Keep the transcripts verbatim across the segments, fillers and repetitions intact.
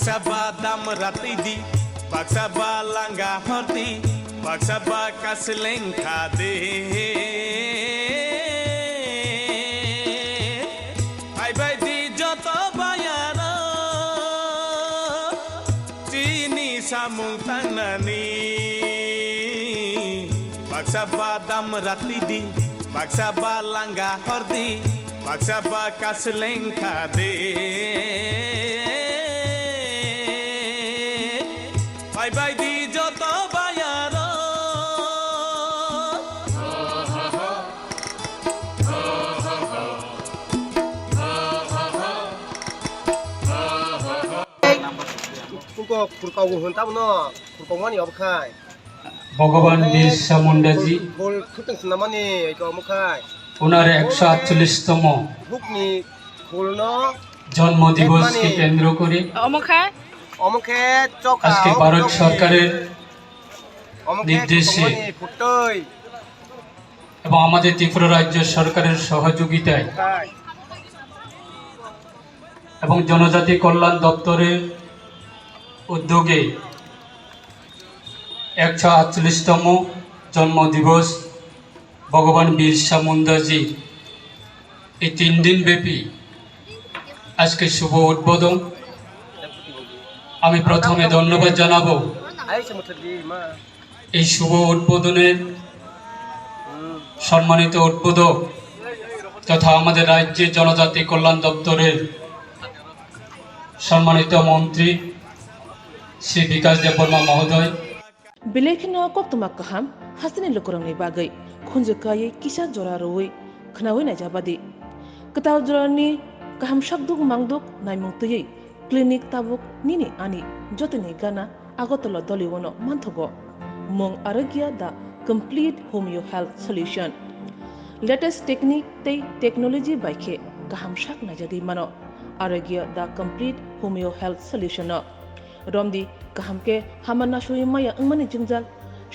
Baksa ba damra twi di, baksa ba langa hor di, baksa ba kasleng kha de. Phaibai di joto bayaro, chini samung tangnani. Baksa ba damra twi di, baksa ba langa hor di, baksa ba kasleng kha de. Phaibai di joto bayaro. Kungko khurkao hwn tabno khurkao mani obo khai. ভগবান বিরসা মুন্ডাজি Khul khutang sinamani ito omo khai. ওনার একশো আটচল্লিশতম Bukni khulno জন্ম দিবসকে কেন্দ্র করে Omo khai. Omo khe chokha, আজকে omo ভারত chokha. সরকারের Omo khe নির্দেশে khutang mani phutoi. এবং আমাদের ত্রিপুরা রাজ্য সরকারের সহযোগিতায় Khai. এবং জনজাতি কল্যাণ দপ্তরের উদ্যোগে একশো আটচল্লিশতম জন্ম দিবস ভগবান বিরসা মুন্ডাজি এই তিন দিন ব্যাপী আজকে শুভ উদ্বোধন। আমি প্রথমে ধন্যবাদ জানাবো এই শুভ উদ্বোধনের সম্মানিত উদ্বোধক তথা আমাদের রাজ্যের জনজাতি কল্যাণ দপ্তরের সম্মানিত মন্ত্রী শ্রী বিকাশ দেববর্মা মহোদয়। Belai kheno koktwma kaham hasteni lukurokni bagwi khunju kaiwi kisa jora rwui khwnaui naijabadi. Kwtal jorani kaham sakduk mangduk naimung twiwi clinic tabuk nini ani jotoni gana Agartala Doliwono manthogo. Mung Arogya the complete homeo health solution. Latest technique tei technology bai khe kaham sak naijagwi mano Arogya the complete homeo health solution no. Romdi kaham khe hama nasugwi maya wngmani jwngjal,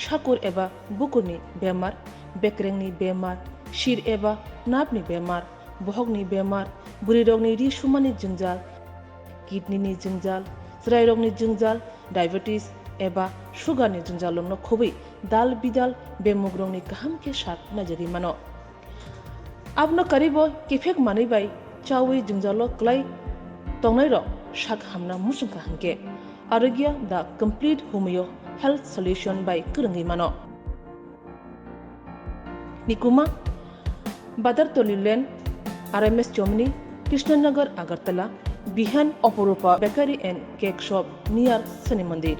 sakur eba bukurni bemar, bekrengni bemar, sir eba nerve ni bemar, bohokni bemar, bwrwirokni ri sumani jwngjal, kidney ni jwngjal, chwrairokni jwngjal, diabetes eba sugar ni jwngjal rokno khobwi dal bidal bemugrokni kaham khe sak naijagwi mano. Abono karibo kiphek manwi bai chawi jwngjalo kwlai tongnairok sak hamna muchungkha hwnkhe Arogya the complete homeo health solution bai kwrwngwi mano. Nikuma, Badartoli Lane, R M S Chomni, Krishnanagar, Agartala, Bihan Oporupa Bakery and Cake Shop near Shani Mandir.